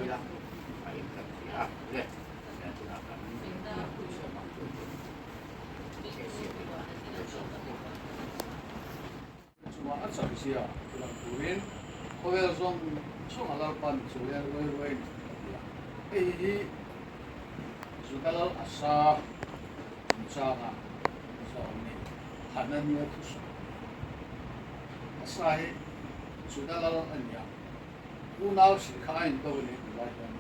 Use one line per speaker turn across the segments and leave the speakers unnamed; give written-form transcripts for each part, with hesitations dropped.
ila a inkan thei a le he tunah kan inpui siam ang chu chu KCM in a zawm ang u.
Chungah a chak zia lang turin khawvel zawng zawng a Lalpan chu leng ruai ruai ni a ti a. Hei hi Juda lal Asa chungchanga zawng ni Hanania thusawi a ni. Asa hi Juda lal a ni a, unau hrilh kha a into a ni tih lai hian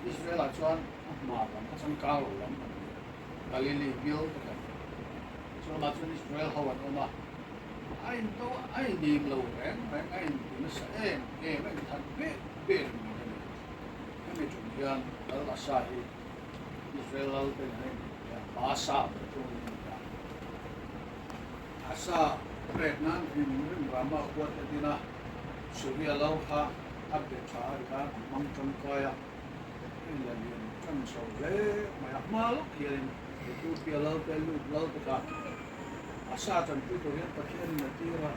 Israel-ah chuan a hma lam a changkang lo lam an ni a, Galili bial te kha a ni. Chulamah chuan Israel ho an awm a, a into a indim lo reng reng, a inti nasa em em, a inthat bek bek mai a ni. Hemi tum hian Lal Asa hi Israel lal te nen a inti a, Baasa ber chu a ni a. Asa rek nan rim rim Rama khua te din a, Suria lal kha a be tha a ri khan a hmang tangkai a, a inla lian tan chho hle mai a, hma lawk hianin Ethiopia lal te lut lal te kha Asa tanpui tur hian Pathian in a tir a,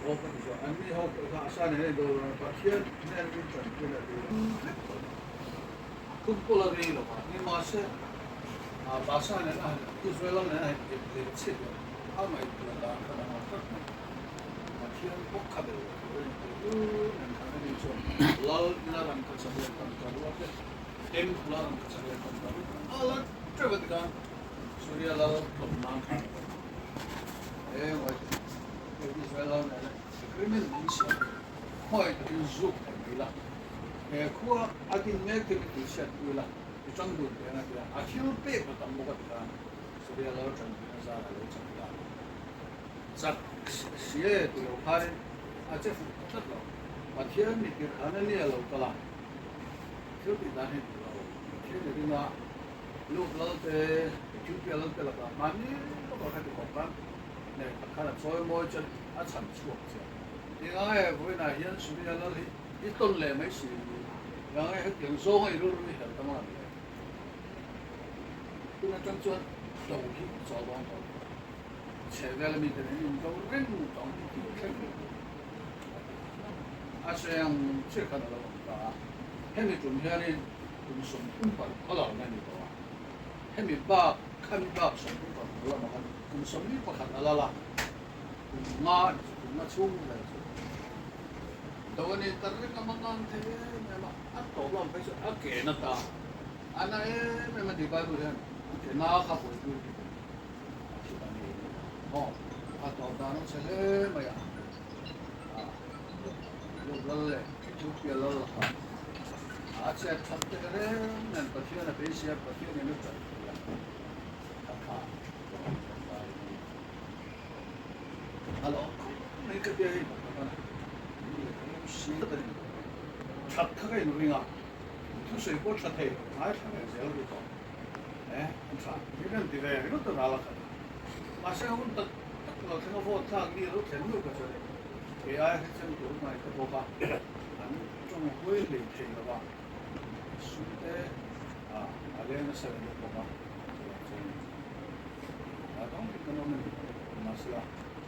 aw ka ti zawh, an ni ho pawh kha Asa nen a indo lo a, Pathian hnen in tanpuina a tir a, vek tawh a ni. Khum pawh la rei lo a, ni mahse Basa nen a han Israel lal nen a han ep leh chiah hian a ngaihtuah dan kha dang a tlat mai. Pathian bawk kha bel lo tur a ni tih ur nen khan ani chuan lal ina rangkachak leh tangkarua te Temple a rangkachak leh tangkarua te a la teuh a tikhan Suria lal tlawm nan khan a rawn a. He ngawi te hei Israel lal nena agreement min siam hi khawi takin zuk leh mai la, he khua a din mek te hi tui chhiat pui la, i tang dun teh ang a ti a, a thil pek a tam bawk a ti khan Suria lal tanpuina zar a lo chak ta. Chak si e ti lo khanin a che fuh ta tlat lo. Pathian mi tirh khan a nia lo kal a, thil tih dan hi duh lo. Pathian i ring a, Lut lal te, Ethiopia lal te lakah mahni lawkah kha ti khawp khan hneh tak khan a chawi mawi che a chhan chhuak che. Tingai vawiinah hian Suria lal hi i tawn leh mai si tingai hetiang zawnga i rilru i helh dang lam le. Tun atang chuan do hi a chawl dawn tawh lo. Chhe vel ami te nen in do reng tawng hi tih thleng reng lo. A sawi ang chiah khan a lo awm ta a. Hemi tum hianin kum 36 a lo na ni tawh a. Hemi bak, khami bak 36 lamah khan kum 41 a lal a, kum nga a ni chu, kum nga chhung vel chu. Do a ni ta reng a, mangang thei em em a, a tawp lam phei chu a ke na ta. A na em em a ti Bible hian, a ke na kha buaipui bik a ni. A thi ta ngei ngei a. Aw, a tawp dan a chhe hle mai a. Luk lal leh Ethiopia lal lakah a chet that teh reng nen Pathian a beisei a, Pathian in a ṭan pui a, a tha tawngtai a ni. A lo khawp mai ka tia hei pakhat a si a ni. That kha ka inring a, thusawi pawh tha thei ngaithla ve zel rih tawh. Eh, an tha. Hi kan ti ve ringawt a ral a khat a. Mahse hun tak tak lo thleng a vote thlak ni lo thlen nup a chuan kei aia hre cheng tur mai te bawk a, an tawng huai hlei thei lo va, sum te a leng nasa ve deuh bawk a, chuvang chuan a dawng dik kan awm a ni. Mahsela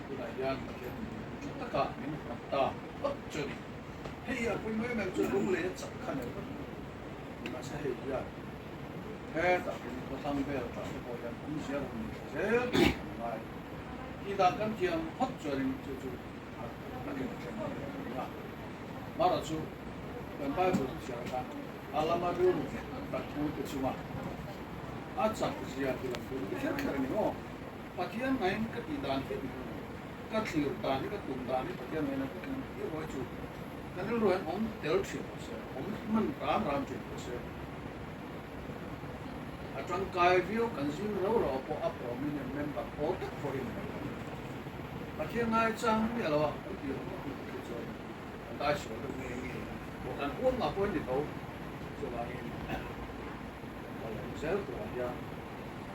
tunah hian Pathian in tha taka min nghat ta phawt chu a ni. Hei hi a pawimawh em em chu lunglei a chak kha nei vek mai. Mahse hei hian hetah hian khawthlang vel tah te pawh hian awmzia rawn ni thla zel tih kan ngai. Tih dan kan thiam phawt chuanin chu chu a takin a thleng ngei a ni a. Mara chu kan Bible thu chhiar khan a lama rilru nghet tak thu te chunga a chak zia ti lang tur hi kher kher a ni maw? Pathian ngaiin ka tih dan hi a dik lo. Ka thlir dan hi ka tum dan hi Pathian ngaiin a dik ang tih ruai chu kan rilru hian awm tel thin rawh se, awm hman ram ram thin rawh se. A tangkai viau kan zing rau rau pawh a prominent member pawl tak pawh hi ni mai lo. Pathian ngai chang miah lo a kan tih ringawt ringawt khi chuan kan dai sual deuh nge nge a, kan huam ngah pawh a ni tho. Chuvangin kan kal leh zel turah hian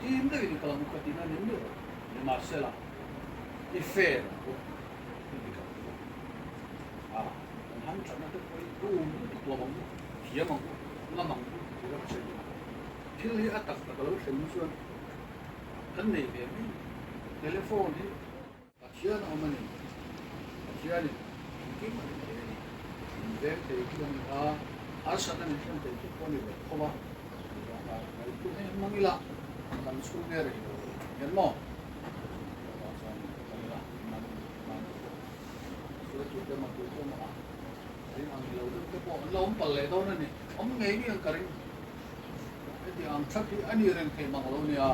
tim deuhin i kal ang u ka tihna a ni miah lo. Nimahsela i fair ang u, i dik ang u. A, kan ham thatna te pawh hi rum lutuk lo ang u, thiam ang u, ngam ang u tih ram sawi duh. Thil hi a tak tak a lo thlen hi chuan kan nei ve mai. Telephone hi Pathian a awm a ni. Pathianin engkim a ti thei a ni. Min veng thei chu a ni a. Harsatna min thlen thei tih pawh a ni ve tho a, ngaihtuah hi hmang ila kan chhung nge rei lo hian maw? Chuvang chuan kan ila man te pawh hruaitu te emaw tu te emaw a ring ang lo deuh te pawh an la awm palh leh dawn a ni, awm ngei ngei ang ka ring. Heti ang that hi a ni reng thei mang lo nia,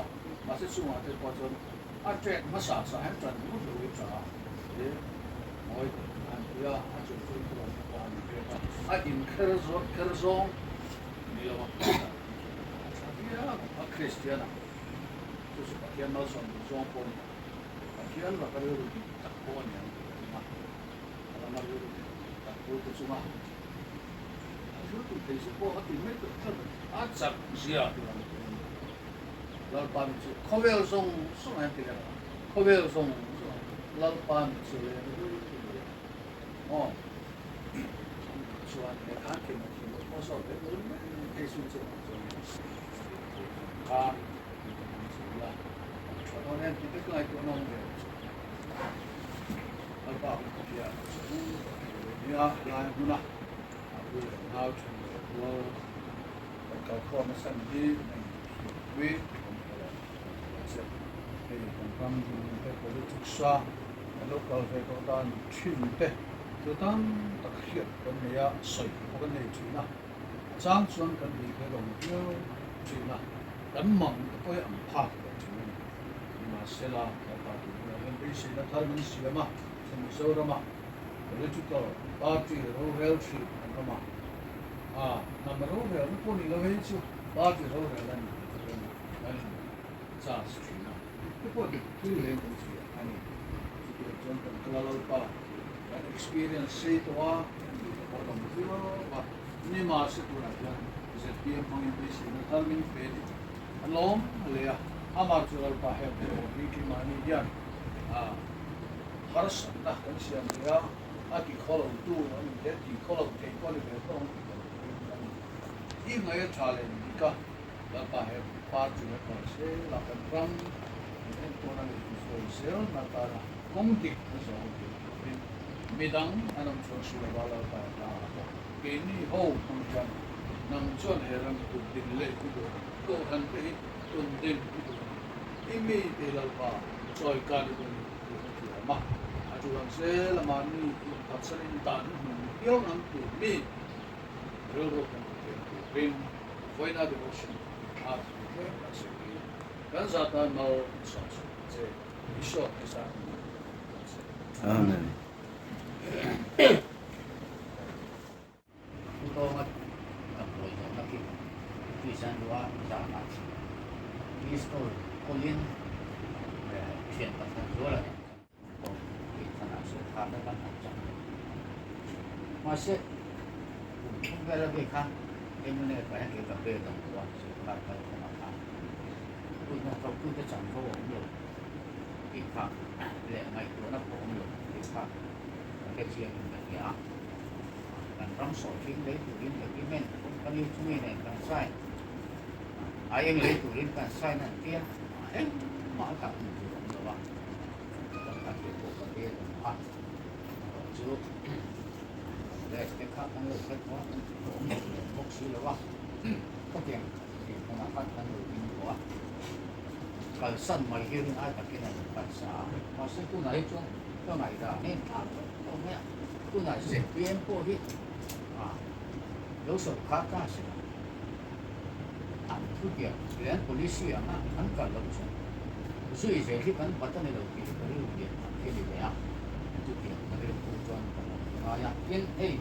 mahse chungah te pawh chuan a trek hmasa sa hian tan ngawt lo hi tha a, he mawi teh a han ti a, a chung chu thurawn te pawh a ni pek a, a inkher zawh kher zawng ni lo a a tha viau a, Kristian a chu chu Pathian malsawm duh zawng pawh a ni ang, Pathian laka rilru dik tak pawh a ni ang tih ka ring a, a lama rilru dik tak pu te chunga. A thil tih thei chu pawh a ti mai tawh tlat a ni. A chak zia ti lang tur a ni. Lalpa mi chu khawvel zawng zawng hian ti leh a, khawvel zawng zawng Lalpa mi chu leng rui rui a. Aw, chuan he khan thim a thim a pawh zawt leh lo mai thei chu chu ang chuan kha la tha dawn em tih te ka ngaihtuah nawm ve chu. Lalpa hun Pathian chu nia helai hmuna a u leh nau then leh rual kan kalkhawm nasa ni hi kan inhriatpui kan hre lo che. Hei kan ram dinhmun te politics a kan lo kal ve tawh dan thin te chu tam tak hriat kan nei a, sawi pawh kan nei thin a, a chang chuan kan ri ve lo viau thin a, kan mang te pawh hi ang phak lo thin a ni. Nimahsela, Lalpa tih hunah hian beiseina thar min siam a, chu Mizorama political party rorel thin an awm a, a hnam rorelna pawh ni lo hei chu party rorel a ni tih te pawhin kan in charge thin a, te pawh dik thil leng kan hria a ni. Chutiang chuan kan kal a Lalpa kan experience sei tawh a, kan duh te pawh a dam viau a, nimahse tunah hian zpm hmangin beiseina thar min pe a ni. A lawm hle a, amah chu Lalpa hel te pawh hi keimahni hian harsatna kan siam thei a, a ti khaw lo tu a ni te, ti khaw lo thei pawh a ni ve tawh ang tih ka lo ring a ni. I ngaih a tha leh dik a, Lalpa hel party a kal zel a, kan ram min enkawl a leh insawi zel na tana kawng dik a zawng thei turin midang an awm chuan Sulava Lalpa hla ah pawh keini ho hmang hian Nang chuan he ram tun din leh i duh a ni, Kohhran te hi tun din i duh a ni, i mi te Lalpa chawi kan i duh a ni tih ka thiam a. A tul ang zel a mahni inphatsanin dan hmun pial ngam tur mi rilru kan ti thei turin vawiina devotion a thu tlem kan sawi hi kan za tan mal min sawm sak ang che, Isua Krista hmingin kan sawi.
Amen.
Pu Tawnga damdawi zawhna khi tui san deuha zanah pistol kawlin thian pakhat zuala nen kan awm tih thanah sawrkharna kan han chang a. Mahse, kum thum vel a vei khan mla pa hian kei ka bel ang lo a, sawrkar kal kawngah khan kut hnathawktute chanvo a awm lo tih kha leh ngaihtuahna pawh awm lo tih kha ka hrechiangin ka hria a. Kan ram sawhthing lei turin agreement company chumi nen kan sign a, eng lei turin kan sign an tia engmah tak hmuh tur awm lo a, kan khat leh pawh ka bel awm a, erawh chu Congress te kha kan lo hre tawh a, kan awm leh bawk si lo a, khawtiang dinhmunah khan kan lo ding tawh a, kalsan mai hi rin ai takin a lo kalsa a, mahse tunah hi chuan ka ngaihdan hi thlak vek tawh mai a. Tunah zpm pawh hi lo sawrkar ta se la, an thutiam leh an policy anga an kal loh chuan zui zel hi kan bat a ni lo tih hi ka rilru lian tak hi a ni ve a, chutiang ka rilru chuan ka lo ngai a. Tin, hei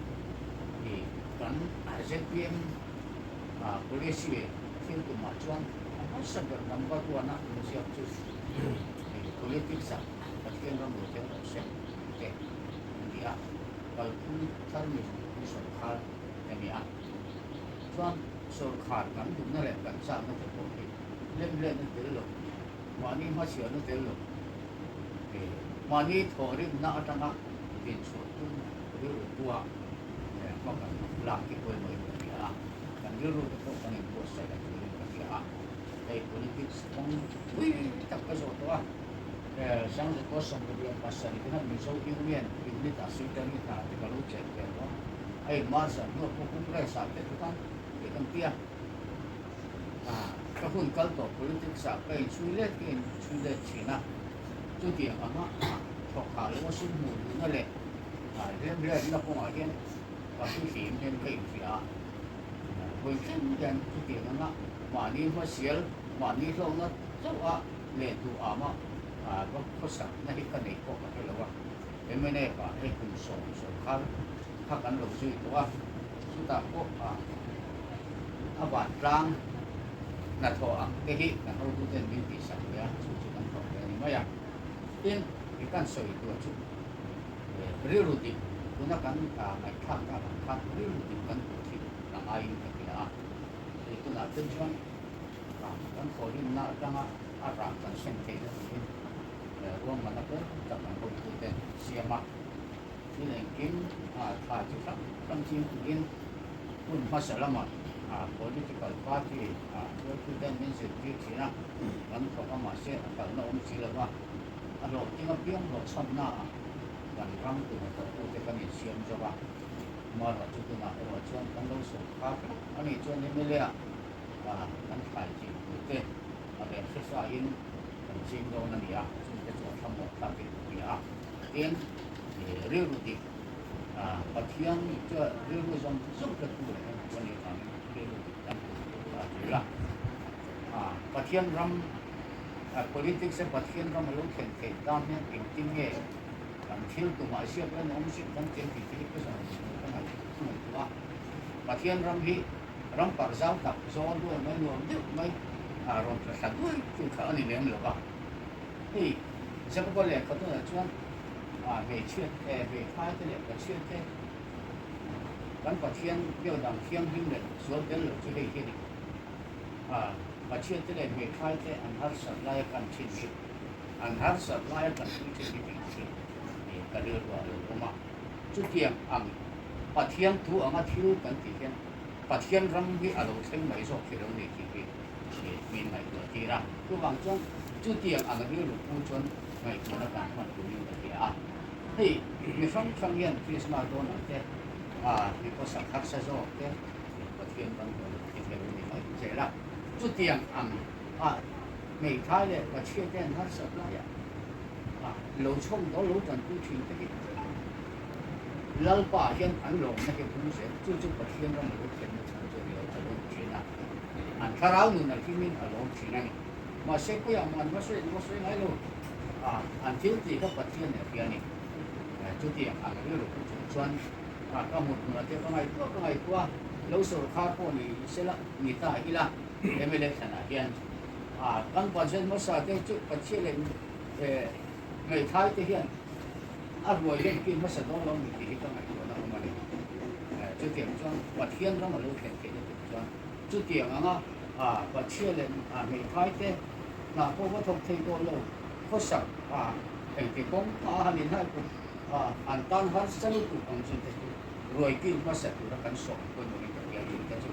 hi kan zpm policy thil tumah chuan a hmasa ber number one a inziak chu politics ah Pathian ram lo thleng rawh se tih te a ni a, kalphung thar mi sawrkhar a ni a. Chuan sawrkhar kan duhna leh kan chakna te pawh hi lemlenna tel lo, mahni hmachhiahna tel lo, mahni thawhrimna atanga dinchhuah tum rilru pua hma kan lak hi pawimawhin ka hria a, kan rilru te pawh kan inbuatsaih a turin ka hria a. Hei politics kawng pui tak ka zawh tawh a. Sangzakaw 77 kha Mizo Union Unit ah Secretary hna te ka lo chelh ve tawh a. A in merge hnuah pawh Congress ah te khan tih kan ti a. Ka hun kal tawh politics ah ka inchhui let ka inchhui let thin a. Chutiang anga thawk hah lo a sum hmuh duhna leh hlem hlemna kawngah hian ka hluhlim hian ka inhria a. Vawi thleng hian chutiang anga mahni hmasial, mahni hlawkna chauh a leh duh ama va khawsakna hi ka neih pawh ka hre lo a. Mnf ah hei kum 10 sawrkar kha kan lo zui tawh a, chutah pawh a vantlang hnathawh ang te hi kan hotuten min tihsak ve a, chu chu kan thawk ve a ni mai a. Tin, i kan sawi tur chu rilru dik tuna kan ngaihthlak tak ang khan rilru dik kan hmuh hi a ngaiin ka hria a. Hei tunah te chuan kan thawhrimna atanga a rah kan sem theihna turin ruahmanna fel tak kan hotuten siam a. Thil engkim thlai chi hrang hrang ching turin hun hmasa lamah political party hruaituten min zirtir thin a, kan thawk a mahse a kalna awm si lo va, a hlawhtling apiang hlawhchhamnaah kan ram tuna thawktute kan insiam zawk a. Amaherawh chu tunah erawh chuan kan lo sawrkar hlauh a nih chuan mla ah kan thlai chin turte a rel hre sain kan ching dawn a ni a, chungte chu a thlamuah thlakin ka hria a. Tin, rilru dik, Pathian chuan rilru zawng zawng hretu leh en tu a nih avangin rilru dik kan hmu tur a tul a. Pathian ram, politics a Pathian ram a lo thlen theih tan hian engtin nge kan thil tumah ziak lan awm zir kan tel tih te hi ka zan ka ngaihtuah a. Pathian ram hi ram parh zau tak zawl duai mai nuam deuh mai rawn tla thla duai chu kha a ni lem lo va. Hei Jakoba lehkha tunah chuan hmeichhia te, hmeithai te leh pachhia te kan Pathian biak dan thianghlim leh sual tel lo chu hei hi a ni. Pachhia te leh hmeithai te an harsat laia kan thin hi, an harsat laia kan pui thin hi tih chu ka rilru ah a lo awm a. Chutiang ang Pathian thu anga thil kan tih hian Pathian ram hi a lo thleng mai zawk hi lo ni tih hi min ngaihtuah tir a. Chuvang chuan chutiang ang rilru pu chuan ngaihtuahna kan hman turin ka hria a. Hei mi hrang hrang hian Krismas dawnah te mi khawsak harsa zawk te Pathian ram hi a lo thleng deuh a ni mai zel a. Chutiang ang a hmeithai leh Pathian te an harsat laiah lo chhawm dawl lo tanpui thin te hi Lalpa hian an lawmna hi a pung zel. Chu chu Pathian ram a lo thlenna chhan chu a ni lo a lo ni thin a. An thlarau nun a hlimin a lawm thin a ni. Mahse khawiah maw an va sawi an va sawi ngai lo. An thil tih kha Pathian nen hria a ni. Chutiang ang rilru pu chung chuan ka hmut hmunah te ka ngaihtuah ka ngaihtuah a, lo sawrkhar pawh ni sela ni ta ila mla thlanah hian kan budget hmasa te chu Pathian leh Hmeithai te hian a ruai hian kin hmasa dawn lo ni tih hi ka ngaihtuahna awm a ni. Chutiang chuan Pathian ram a lo thlen theihna tur chuan chutiang anga Pathian leh hmeithai te hna pawh va thawk thei tawh lo khawsak engti kawng a han inhai pawh an tan harsa lutuk ang chin te chu ruai kin hmasa tura kan sawm pawimawhin ka hria tih te chu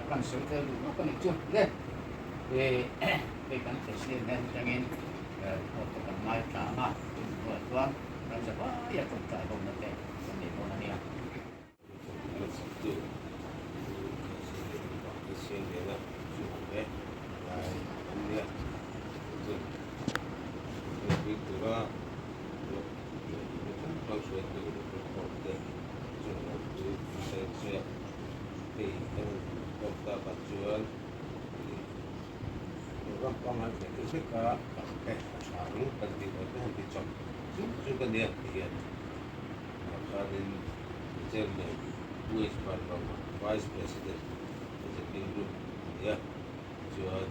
kan sawi tel duh lawk a ni chu le. Hei kan President nen atangin report te kan ngaithla ang a, chumi hnuah chuan ram za vaia tawngtai hona te kan nei dawn a nia.
Ram pangngai ve deuh vek a, kan te a tha ang kan tih loh te han ti chawp zuk zuk a nia ti hian tunah khanin Chairman Pu H Vanrama Vice President Executive Group a ni a, chuan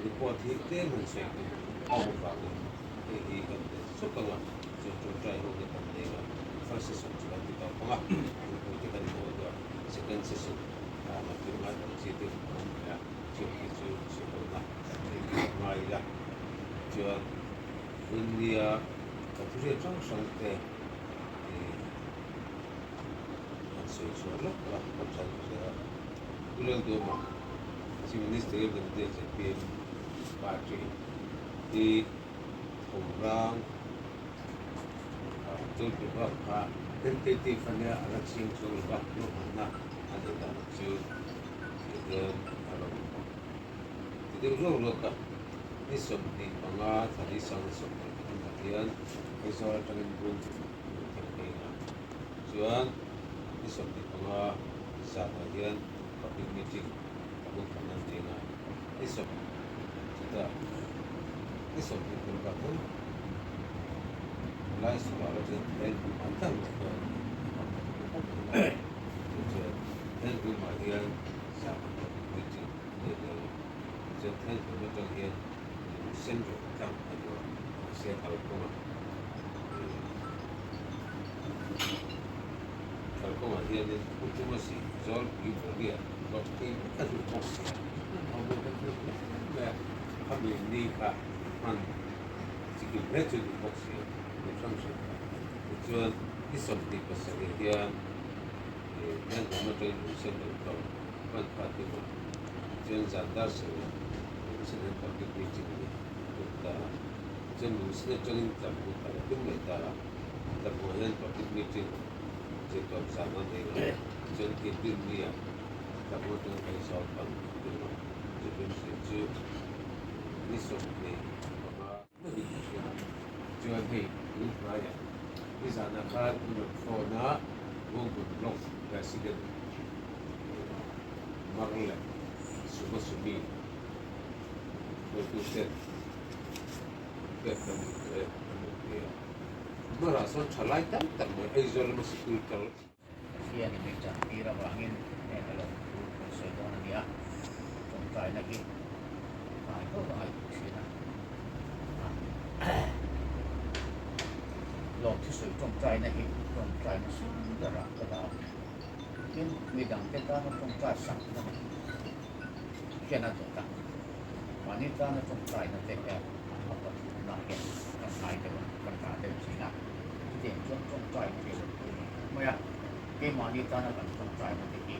report hi tlem han sawi tur a awm avangin hei hi kan tel suk ang a, chuan tawngtai ho te kan nei ang a, first session chu kan ti tawp ang a, mipui te kan inhaw duh a, second session Ngaihtuah ngai ang chi te a awm leh a, chung te chu sawihauna kan nei tur a ngai ila. Chuan India kan thu hriat hrang hrang te han sawi chhuah lawk a kan tha duh hle a. Pu Lalduama, Chief Minister of India zpm Party hi thawmrang Toll Prabhak kha. Tentative a nia a la chiang chuang lo va, ruahmanna a neih dan ang chu tih hian a rawn ti deuh ruak ruak a. Ni 25 thla ni sang 23 ah hian Aizawl atangin bung an thleng phei ang a, chuan ni 25 zanah hian public meeting a bung khan an nei ang a, ni sawm chutah ni 26 ah hian lai sulah la chuan Thenhum an tlang leh dawn a ni. Chu chuan Thenhumah hian zanah public meeting an nei leh ang a, chuan Thenhum atang hian lung sen rawh tlang a ni a, mahse kalkawngah kalkawngah hianin pu chunga si Zawlpui Mawliah block hi a duh bawk si a, a hmu kan hmu hle mai a, khami ni kha hman chikim hle chu duh bawk si a, ni hrang hrang kha. Tichuan ni 27 hian Thenhum atangin lung sen lo tawng hman kha a tum a, tichuan zan dar sarih lung sen hian public meeting a ni tum ta a. Chuan lungsin atangin tlamhmu kal a tum leh ta a, tlamhmuah hian public meeting zirtawp zan a nei a, chuan Inrinnia tlamhmu atangin Aizawl pan a tum a, chumi mihring chu ni 25 meuhin a hria a, chuan hei tun hnaiah nizanah khan an rawn phone a, Bungbun Block President Marle Sumasumi hruaituten pek kan duh tawh e an rawn ti a. Hmarah sawn tha lai tam tak mai Aizawl lama sikul kal.
Pathian in min chan tir avangin heng a lo thu kan sawi dawn a nia. Tawngtaina hi ngai deuh a ngaihtuah thin a. Lawm thusawi tawngtaina hi tawngtaina sang berah ka dah a. Tin, midangte tana tawngtai sak na hian a dawt a. Mahni tana tawngtaina te hian a pathumna hian kan ngai deuh a, kan dah deuh thin a. Chutiang chuan tawngtaina hi a lo pawimawh khawp mai a. Keimahni tana kan tawngtaina te hi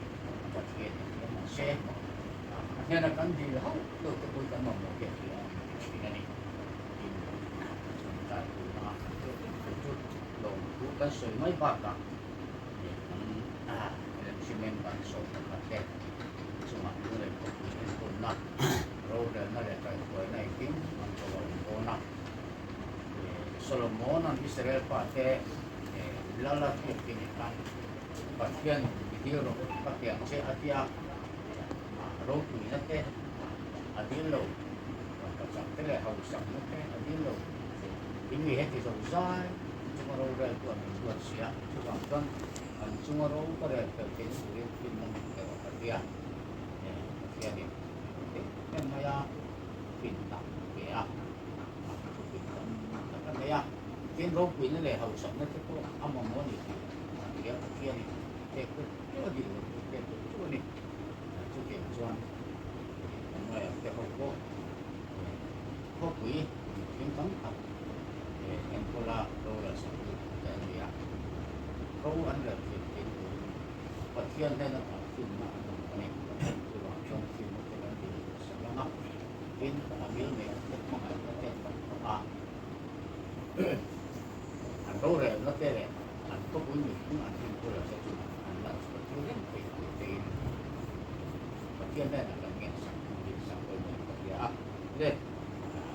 Pathian in hria mah se, a hnena kan dil hauh loh te pawh hi kan mamawh hian hria a inti thin a ni. Tin, tawngtai tuna a kan teh reng tur chu lawmthu kan sawi mai bakah kan LMC member 11 te chungah Lunglei khawpui enkawlna, rorelna leh kaihhruaina engkim an ko a awm dawn a. Solomon-a'n Israel pate lal a hriat te nih khan Pathian mi dil rawh ka piang che a tia, ropuina te a dil lo, rangkachak te leh hausakna te a dil lo. In mi heti zo zai chunga rorel chu an min duat si a, chuvang chuan an chunga ro ka rel fel theihna turin finna min pe rawh ka ti a. Pathianin em em mai a finna a pe a, thu fin tam tak a nei a. Tin, ropuina leh hausakna te pawh a mamawh a ni tih a hria. Pathianin pek chu a dil lo tih pek chu a ni. Chutiang chuan kan ngaiah te ho pawh khawpui mihring tam tak enkawla rorel saktu te an ni a. Ro an rel thin thin turin Pathian hnena tah finna an awm a ni. Chuvang chuan finna te kan dil sak ang a, tin a mil nei an te hmangaihna te kan hmang a. An rorelna te leh an khawpui mihring an enkawl te chu an lan chhuah tir reng thei tur tein Pathian hnenah kan ngensak kan dinsak pawimawh in ka hria a. Le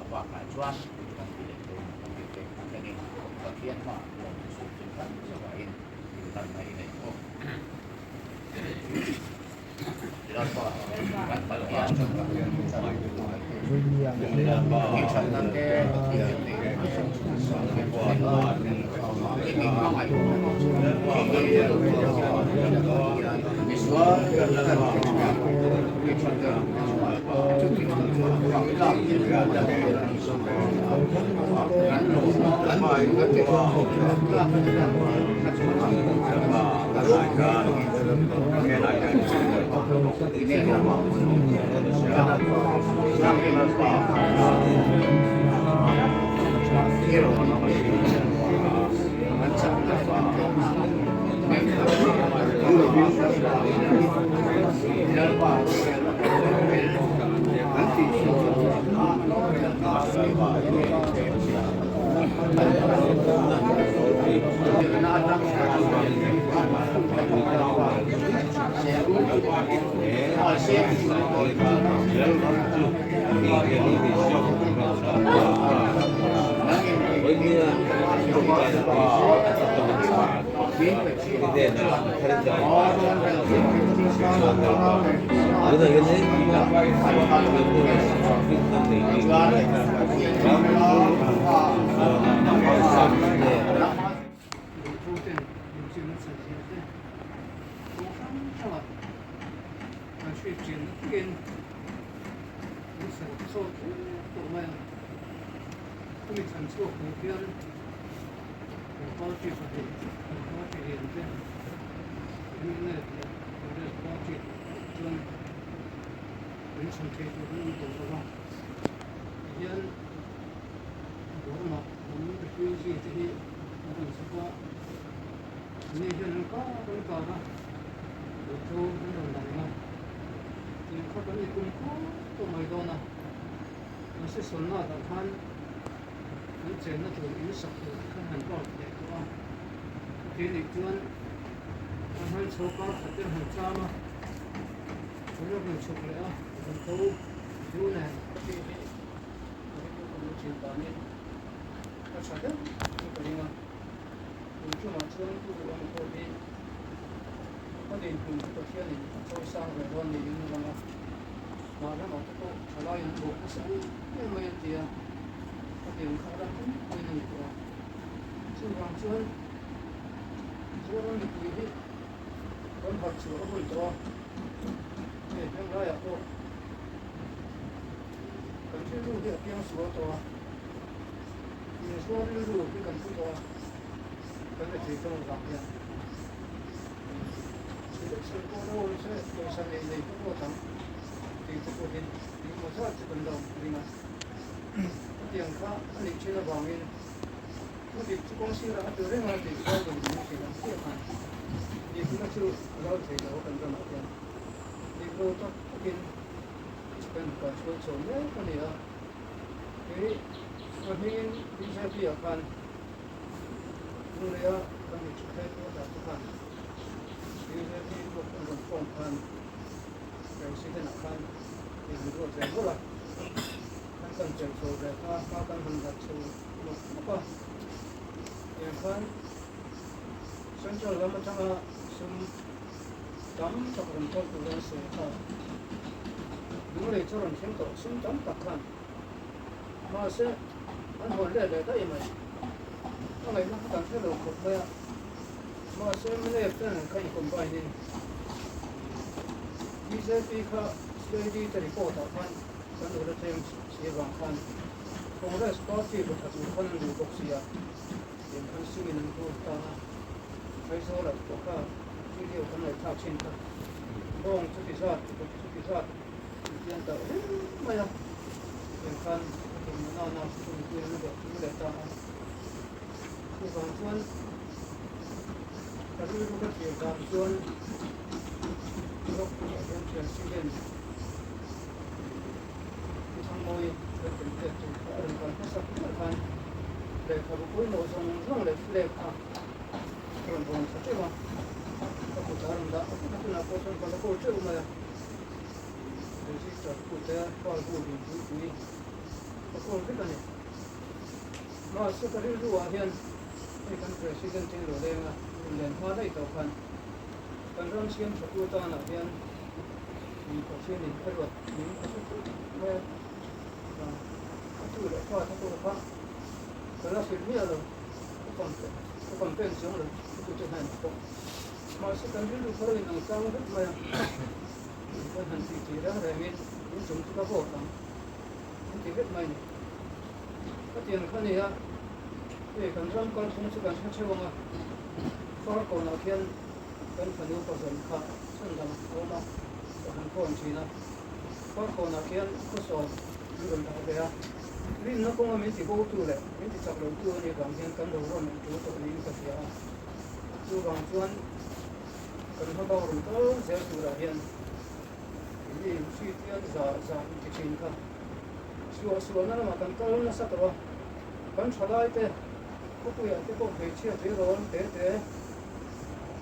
a bakah chuan kan ti leh dawn kan ti te a thlengin Pathian hmaah lawm chu sawi chin kan zavaiin inhlanna i nei bawk. Lalpa kan Pathian i thatna te i mi hmangaih misual i thatna
Lungthu ten inchim a chan zia te kawng hrang hranga kan hriat chian na takin min sarh chhuak hle tawh mai a. Hemi thlan chhuak tur hian kan party pahnih, kan party lian te MNF leh Congress party chuan min chhan thei tur an awm tawh lo va. Tihian Burma hnam refugee te hi an rawn chhuk a, anni hian an kar an kar a, ruihhlo an rawn la reng a, tiang kha kan ni kum khur tawh mai dawn a, mahse sawnna ah khan kan chenna tur in sak tur te khan han park leh tawh a, chuti anih chuan an han chho kar khat te an han cham a, an rawn chhuk leh a, ruihhlo zu nen tih hi. A tha deuh chu ka ring a, tun chungah chuan u ang pawh hi ka dinhmun chu Pathianin a chawi sang ve dawn niin a lang a, mah ramah te pawh thalai an bawk nasa em em mai an ti a, ka tiang kha ram pum puiin a ni tawh a, chuvang chuan Mizoram mipui hi kan harh chhuah a hun tawh a, hei heng laiah pawh. Kan rilru hi a piang sual tawh a, insual rilru hi kan pu tawh a, kan la thei tawng vang hian election pawh lo awm se pawisa nei nei te pawh tam tih te pawhin engemaw zat chu kan la awm ring a, hetiang kha a nih thin avangin thu dik chu kawng sirah a tlu reng a tih Bible in min hrilh ang chiah khan dikna chu a lo thei lo kan ramah hian dik lo tak takin Kan kaihhruai chho mek a ni a, kei ka hmingin BJP ah khan Lunglei-a kan mi thut hlei pawh dah te khan BJP group an rawn form khan President ah khan min ruat ve nawlh a, kan kan chelh chho ve ta hma kan han lat chho nawk nawk a, tiang khan Central lam atanga sum tam tak rawn tawk tur an sawi kha Lunglei chu rawn thleng tawh sum tam tak khan mahse an hawn let leh daih mai a ngaihna kha kan hre lo khawp mai a mahse mnf ten an kha in combine in BJP kha CID te report ah khan kan duh la tlem si avang khan Congress party bu tha tur khan an duh bawk sia Tiang khan sumin an hur ta a, Aizawl ah pawh kha video kan ngaihthlak thin kha, bawng chuti zat, chuti zat intian ta reng mai a, tiang khan a tum na na chu mipui an la tum leh ta a, chuvang chuan ka rilru ka thlir dan chuan Rock ah hian President Pu Thangmawi kan candidate tur kha a rawn kal hmasak ber khan lehkhabu pawimawh zawng zawng leh flag kha a rawn rawn thla teuh a, ka kut a rawn dah a tunah pawh chuan ka la kawl teuh mai a, register kut te file bu lian pui pui ka kawl vek a ni. Mahse ka rilru ah hian hei kan President in lo leng a, rawn len hma daih tawh khan kan ram siam thatu tanah hian Mi Pathianin a ruat min a hre tlat mai a, a tu leh fa te pawh kha ka la hrilh miah lo, ka campaign chuang lo a tute hnenah pawh. Mahse kan rilru kha lo inang tlang vek mai a, kan han tih tih reng rengin in chung chu ka vote ang an ti vek mai a ni. Khatiang kha nia, hei kan ram kalphung chu kan hre theuh ang a, Farkawnah khian Kan fanu pazawm kha chhandam a awm a, ka han phone thin a. Farkawnah khian khawsawm an rawn dah ve a, rinna kawnga min ti botu leh min ti chak lotu a nih vang hian kan lo rawn an tul tawh niin ka hria a. Chuvang chuan kan hma bak rawn kal zel turah hian mi hriat hian za za in ti thin kha suahsualna lamah kan kal nasa tawh a, kan thalai te. Khawpuiah te pawh hmeichhia tleirawl te te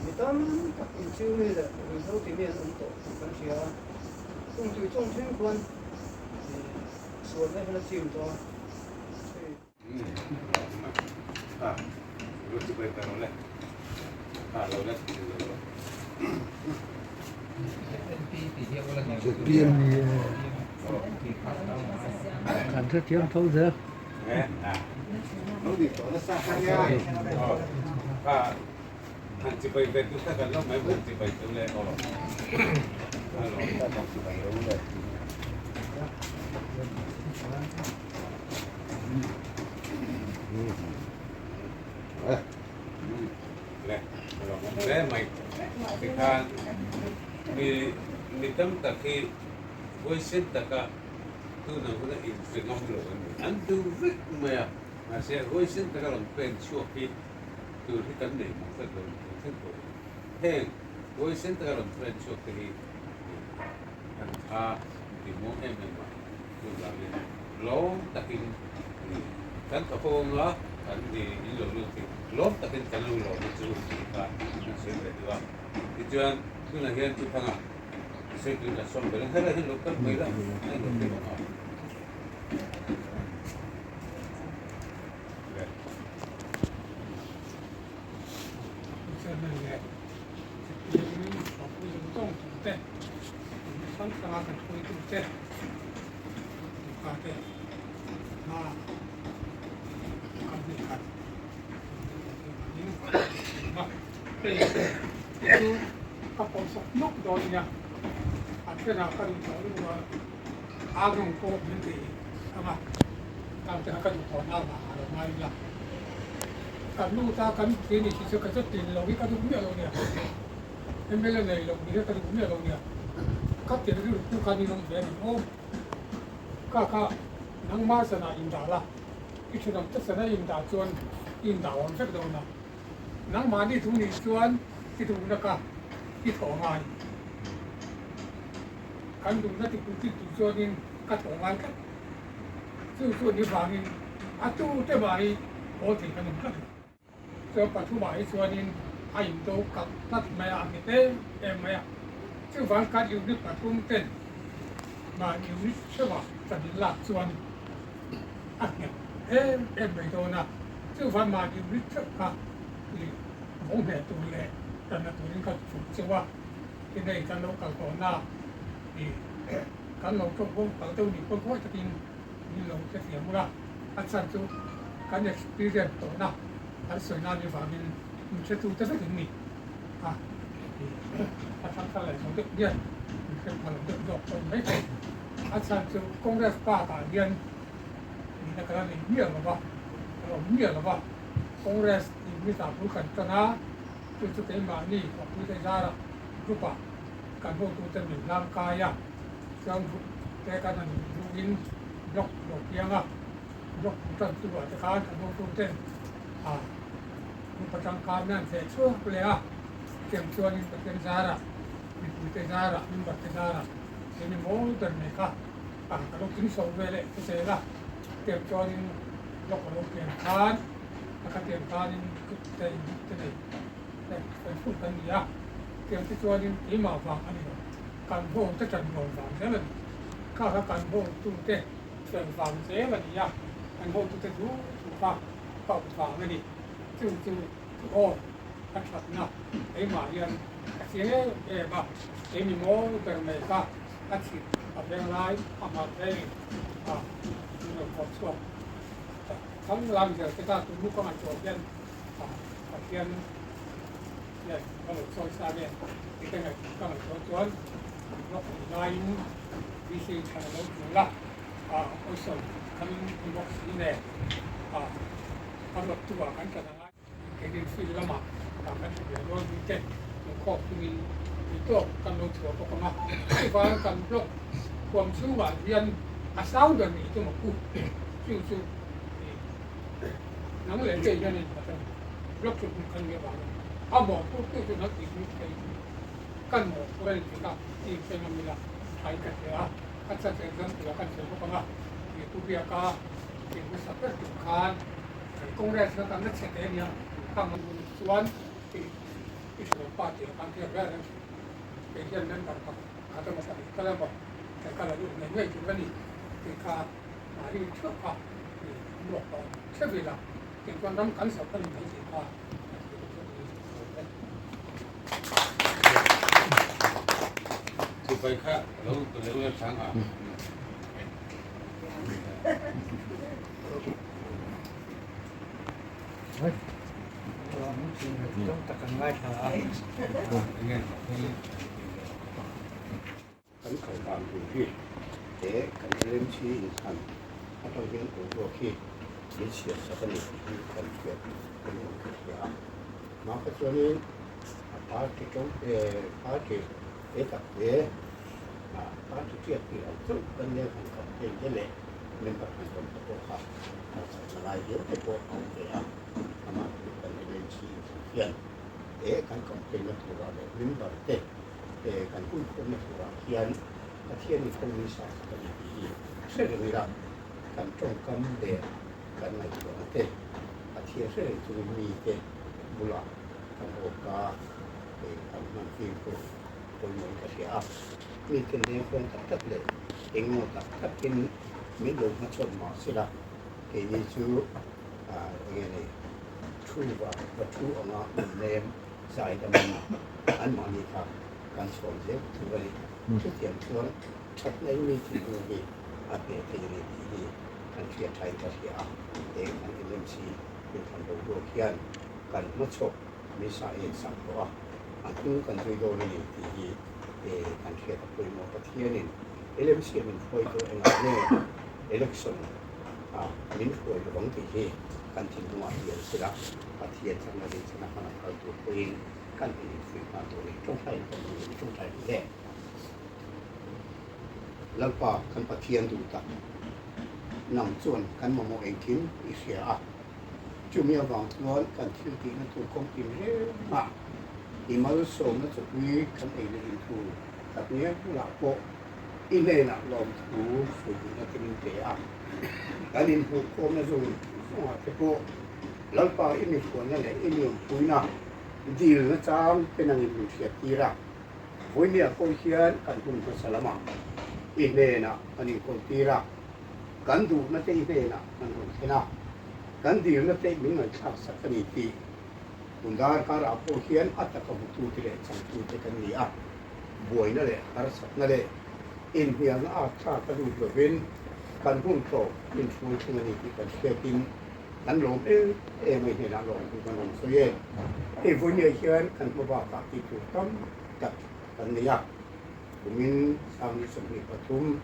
mi tam tak inchiu mi leh ruihhlo ti mi an awm tawh tih kan hria a. Chung tui chung thleng khuan sualna hian a chim tawh a. Hei.
Kan hrethiam tho zel.
Mi tam tak hi huaisen taka Tuna huna inpe ngam lo an ni. An duh vek mai a, mahse huaisen taka rawn pen chhuak hi tur hi kan nei mang tlat lo ni kan thleng pawh hi. Heng huaisen taka rawn pen chhuak te hi an tha ti muang em em a, chuvangin lawm takin kan thaw fo anga kan in lo lut hi lawm takin kan lo lawm a chu tih kha an sawi ve duh a. Tichuan tunah hian Chuthanga
Ka pawhsawk nawk dawn nia, a thenah ka duh tawh lutuk a, a rawng pawh min ti ang a, tang te kha ka duh tawh na vang a lo ngai ila, kan nu ta kan ti ni khi chu ka chu tin lo hi ka duh miah lo nia, MLA nei lo ni hi ka duh miah lo nia, ka ti rilru chu kha ninawm ve a ni maw, ka kha nangmah sanah indah la, i thenawm te sana indah chuan i indah awm vek dawn a. Nangmahni thu nih chuan i duhna ka i thawh ngai. Kan duhna ti puitlin tur chuanin ka thawh ngai tlat. Chu chu ni vangin a tute mah hi haw thei kan awm tlat lo. Chuan pathumah hi chuanin a indo kak tlat mai a, a nghet em em mai a. Chuvang kan unit pathum ten mah unit hreuhah kan inlak chuan a nghet em em mai dawn a, chuvang mahni unit theuh kha i vawng hneh tur leh tanna turin ka chhuk cheu a, tin hei kan lo kal tawhna i kan lo tawk bawk kal deuh nih pawn khawi takin min lo hrethiam ula, a chhan chu kan experience tawhna kan sawi nan ni vangin min hretu te vek in ni a, i a thang thar leh zo deuh hian min hre pha lo deuh zawk pawh ni maithei. A chhan chu Congress park ah hian nihna ka la nei miah lo va, ka la awm miah lo va. Congress in mi tah bul kan tan a, chu chu keimahni Thawkpuite zarah group ah kan hotute min hlang kai a, chuan group te kan han duhin block lo piang a, block bul tan tu ah te khan kan hotuten ah group atang khan min han theh chhuak leh a, chutiang chuanin Pathian zarah mipuite zarah member te zarah Eng emaw ber mai kha a ka lo tling chho ve leh ta zel a, tiang chuanin block a lo pian khan a kha tiang khanin kut te in te nei leh fel fur kan ni a, tiang te chuanin keimah vang a ni lo, kan ho te tan rawn vang zel a ni, kha kha kan hotu te fel vang zel a ni a, kan hotu te thu thu kha ka awm vang a ni, chu chu thu aw a thatna keimah hian Ka chiang em em a, kei mi mawi ber mai kha a chhit a veng lai a hmar vengin a min rawn kawp chhuak ta. Thang lam zel te kha tunu ka ngaihtuah hian a Pathian hian ka lo sawi sa nge tih te ka ngaihtuah chuan block nih laiin VC thlan a lo tul a, a awihsawn kan ni bawk si nen a a rawttu ah kan tlan a ngai. Keinin field lamah kan kan hre ve dawn tih te inkhawk tungin tui tawk kan lo chhuah bawk ang a. Chuvang kan block huam chhungah hian a sang ber nih tum a pu. Chu chu nang leh kei hian a innghat a ni. Block chu hmun kan nih avangin a mawhphurtu chu nang tih hming thei kan mawhphur a ni tih kha i inhre ngam ila tha in ka hria a. A chat example ah kan sawi bawk ang a, pu Biaka tih hmasa ber tum khan. Kan Congress kha kan la chhe te ania khang chuan i i hrilh pa tih a kan hriat reng reng thin. Kei hian member pakhat emaw pahnih tal emaw he ka la luh ngei ngei tur a ni tih kha mahni theuh kha i muak tawh theuh ila tih chuan ram kan zawh ka ni mai tih kha ka thlir theuh ni awm e.
Sipai kha lo leu chang a.
Kan kal dan tur hi he kan LMC inthlan atang hian boruak hi min siam sak a ni tih hi kan hriat kan awm thei hle a. Mah kha chuanin a party to party te tak te party tiat tih loh chauh kan nia han campaign te leh member han awm te pawh kha harsatna lai viau te pawh a awm ve a. Amah chu kan LMC inthlan hian he kan campaign na turah leh member te kan huikhawmna turah hian Pathianin kawng min sah sak a ni tih hi hre reng ila kan tawngkam leh kan ngaihtuahna te Pathian hre reng chungin mite bulah kan awka kan hman fimkhur pawimawhin ka hria a. Mite lengkhawm tak tak leh engemaw tak takin min lo hmachhawn mah sela keini chu enge ni thu va va thu anga min lem zai damin anmahni kha kan chhawn zel tur a ni. Chutiang chuan thatna in mi thinlung hi a hneh thei a ni tih hi kan hriat thain ka hria a. Heng kan LMC inthlan boruak hian kan hmachhawp misa en sak tawh a, a hnung kan zui dawn a ni tih hi kan hriat a pawimawh. Pathianin LMC a min hruai tawh engah nge election a min hruai lovang tih hi kan thinlungah hian sila Pathian chakna rinchhana hman a phal tur pawhin kan han infuih nghal tawh a ni. Tawngtai kan hmang in tawngtai duh hle. Lalpa kan Pathian duh tak nang chuan kan mamawh engkim i hria a, chumi avang chuan kan thil tihna tur kawng tin rengah i malsawmna chawpui kan ei leh inthu tak ngial bulah pawh i hnenah lawmthu sawi duhna te min pe a. Kan inhmuhkhawmna zawng zawngah te pawh Lalpa i mihruaina leh i miawmpuina dilna chang te nangin min hriattir a. Vawinia pawh hian kan hun hmasa lamah i hnenah kan inkawltir a, kan duhna te i hnenah kan rawn thlen a, kan dilna te min ngaihthlak sak a ni tih hun darkarah pawh hian a taka hmutute leh changtute kan ni a, buaina leh harsatna leh inhnialna a thlak a lut lovin kan hun tlawm inhruai thung a ni tih kan hriatin kan lawm em em a, i hnenah lawm thu kan rawn sawi e. Hei vawinia hian kan hma bakah tih tur tam tak kan nei a, kumin 2023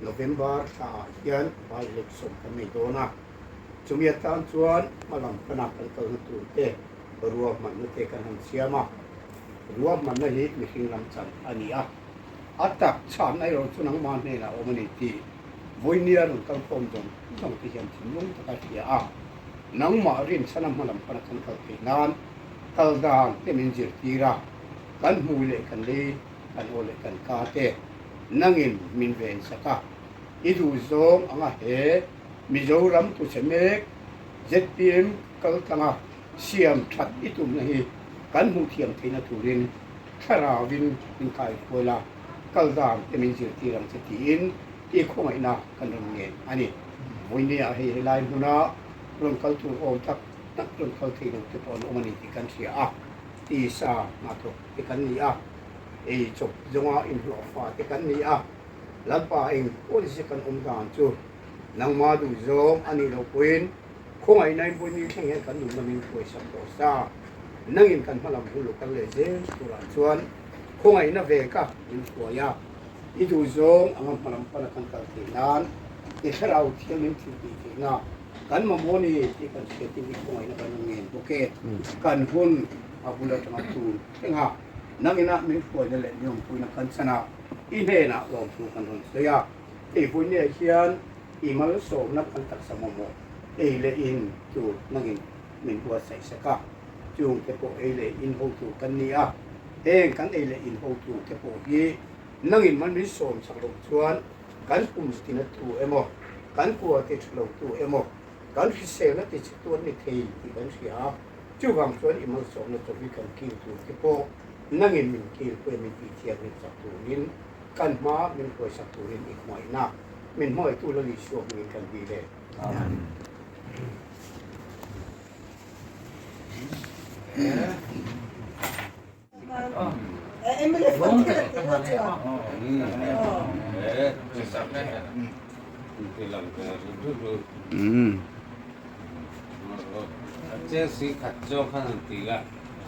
November thlaah hian by election kan nei dawn a, chumi atan chuan hma lam pana kan kalna tur te ruahmanna te kan han siam a, ruahmanna hi mihring lam chan a ni a, a tak chhanna erawh chu nangmah hnenah a awm a ni tih vawinia rawn kalkhawm zawng zawng te hian thinlung taka hria a, nangmah rinchhana hma lam pana kan kal theih nan kal dan te min zirtir a, kan hmui leh kan lei kan aw leh kan ka te nangin min ven sak a, i duh zawng anga he Mizoram tuchhe mek zpm kal tlanga siam that i tumna hi kan hmuh thiam theihna turin thlarauin min kaihruai la, kal dan te min zirtir ang che tiin i khawngaihna kan rawn ngen a ni. Vawinia hei helai hmuna rawn kal tur awm tak tak rawn kal thei lo te pawh an awm a ni tih kan hria a, tisa hnathawk te kan ni a, ei chawp zawnga inhlawhfa te kan ni a, Lalpa eng pawh ni se kan awm dan chu nangma duh zawng a nih loh pawhin khawngaihna in vawiin thleng hian kan nunna min hruaisak tawh sa. Nangin kan hma lam hun lo kal leh zel turah chuan khawngaihna ve ka min hruai a, i duh zawng anga hma lam pana kan kal theih nan i thlarau thiam min thil tih theihna kan mamawh ni tih kan hriatin i khawngaihna kan rawn ngen bawk e. Kan hun a bul atanga tun thleng a, nangina min hruaina leh min awmpuina kan chan a, I hnenah lawmthu kan rawn sawi a, hei vawinia hian i malsawmna kan taksa mamawh ei leh in tur nangin min buatsaih sak a, chungte pawh ei leh in ho tur kan ni a, heng kan ei leh in ho tur te pawh hi nangin mal min sawm sak loh chuan kan pum tina tu emaw, kan kua te tha lo tu emaw, Kan hriselna tichhetu an ni thei tih kan hria a, chuvang chuan i malsawmna chawlh hi kan kil tur te pawh nangin min kil pawh min tihthiam min chak turin kan hma min hruaisak turin i hmangaihna min hmangaihtu Lal Isua hmingin kan dil e. Amen.
Chelsea khat zawng khan han ti la,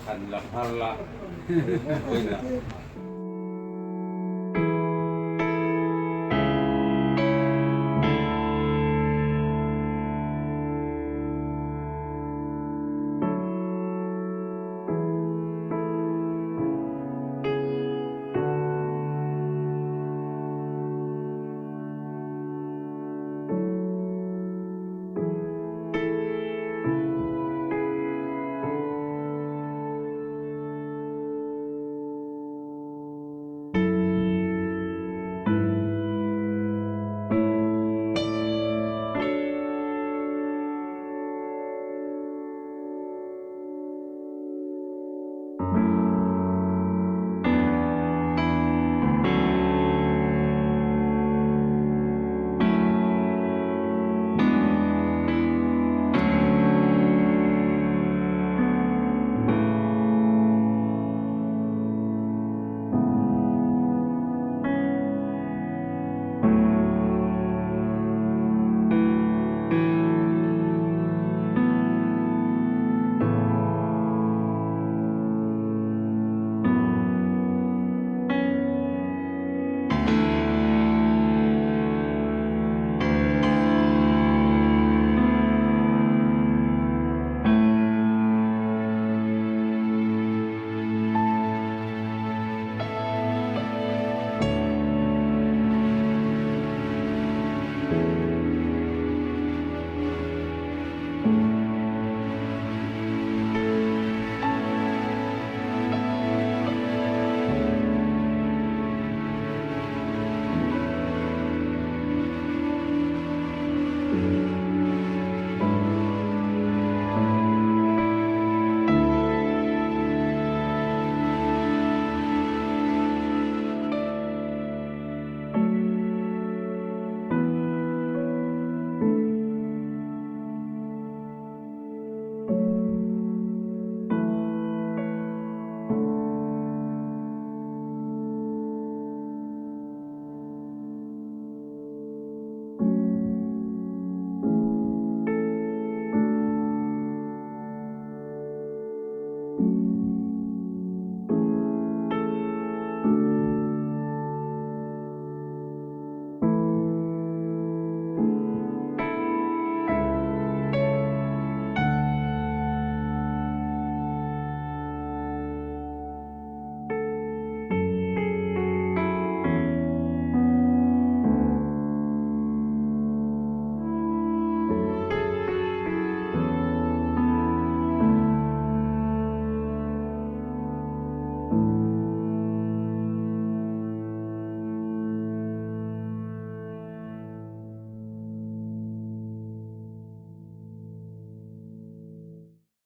han la phar la.